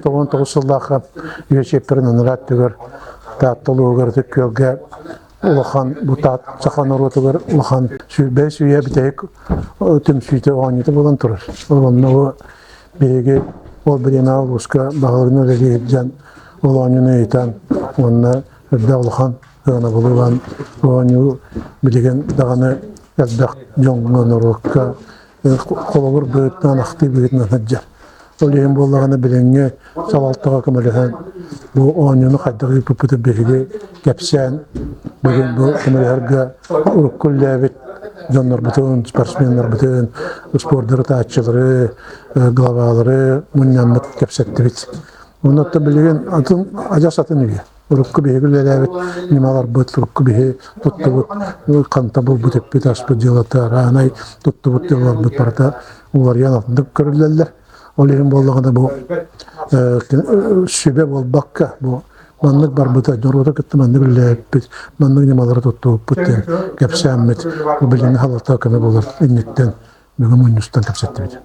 99 сыллаахха үйэ чиэппэрин анараа өттүгэр Таатта улууһугар Ытык Күөлгэ улахан бу саха норуотугар улахан 25 үйэ бүтэһик түмсүүтэ оонньуута буолан турар. Онно бу биһиги ол бириэмэҕэ улууска баһылыгын үлэлии сылдьан ол оонньууну ыйытан уонна үрдэ улахан сыанабылы ылан оонньуу билигин даҕаны элбэх дьоҥҥо норуокка холобур быһыытынан ахтыы быһыытынан сылдьар. Ол иһин буоллаҕына билиҥҥи салалтаҕа көмөлөһөн бу оонньууну хайдах ыыппыппытын биһиги кэпсээн бүгүн бу көмөлөһөргө урукку үлэлээбит дьоннорбутун, спортсменнарбытын, спордары тааччылары, главалары мунньаммыт кэпсэттибит. Онон билигин атын адьас атын үйэ. Урукку биһиги үлэлээбит ньымаларбыт, урукку биһи туттубут, ханта булбут эппит аспыт дьыалата, араанай туттубут дьыалаларбыт барыта уларыйан атыннык көрүллэллэр. Ол иһин буоллаҕына бу сүбэ буолбакка, бу маннык барбыта, норуоту кытта маннык үлэлээбиппит, маннык ньымалары туттубуппут диэн кэпсээммит, бу билиҥҥи халата көмө буолар инниттэн бүгүн мунньустан кэпсэттибит.